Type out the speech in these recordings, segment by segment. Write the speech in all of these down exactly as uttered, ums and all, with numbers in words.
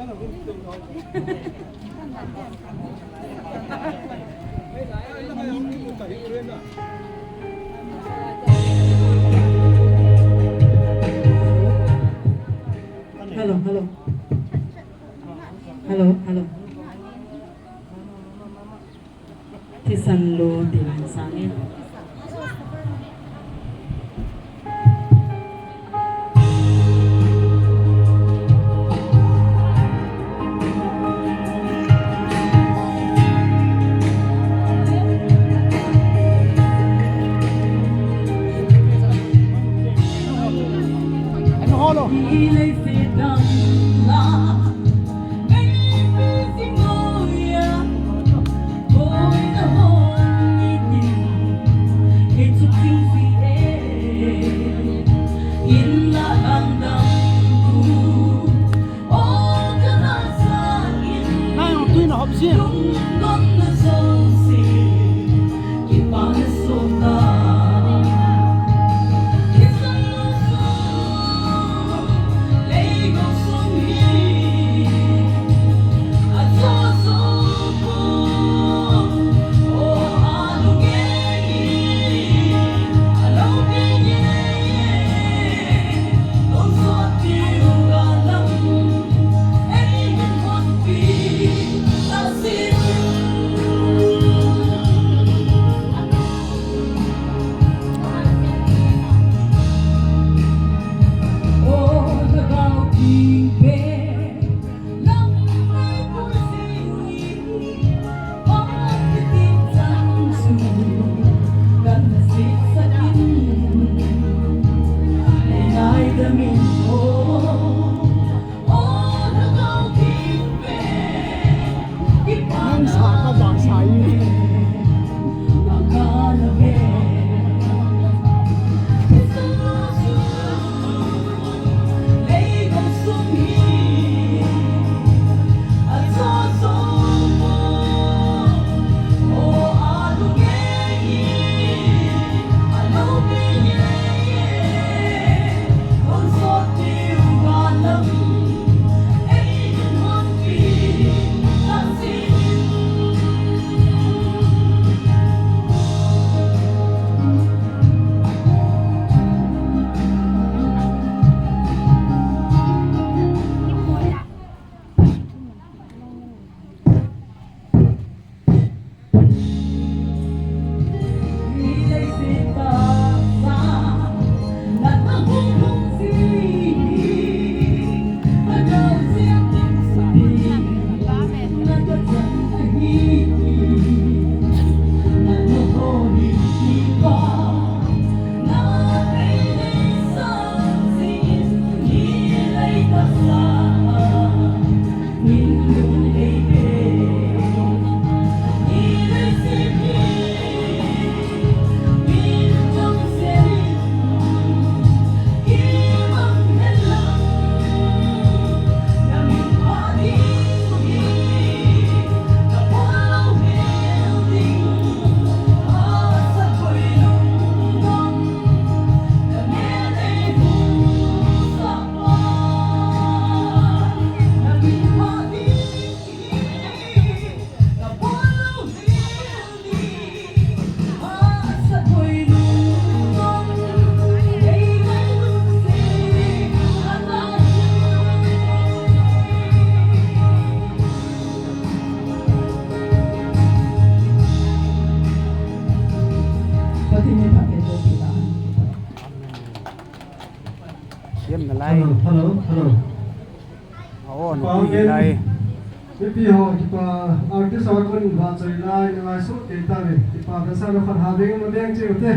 Hello, hello. Hello, hello. Thisan lo ti man sang e. Hello, hello, hello. Aw, nupi lai. Nupi ho, kipa, artist ho kon vachoi lai, na lai so kei ta ve. Kipa, da sa na khat ha ding, ma ding chi u te.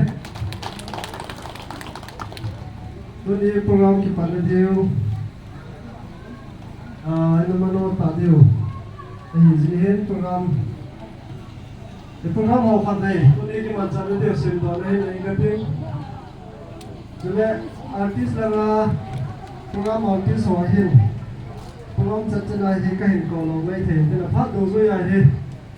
Tuni program kipat na diu. Ah, ina mano ta diu. Ahi jeh in program. Program ho khat nei. Tuni kimanchah na diu, sim do na hi nei ka ting. Chule artist langa program artist ho hin program chat chat a hi kahin kou lou mai thei, tin a phat dou jui a hi.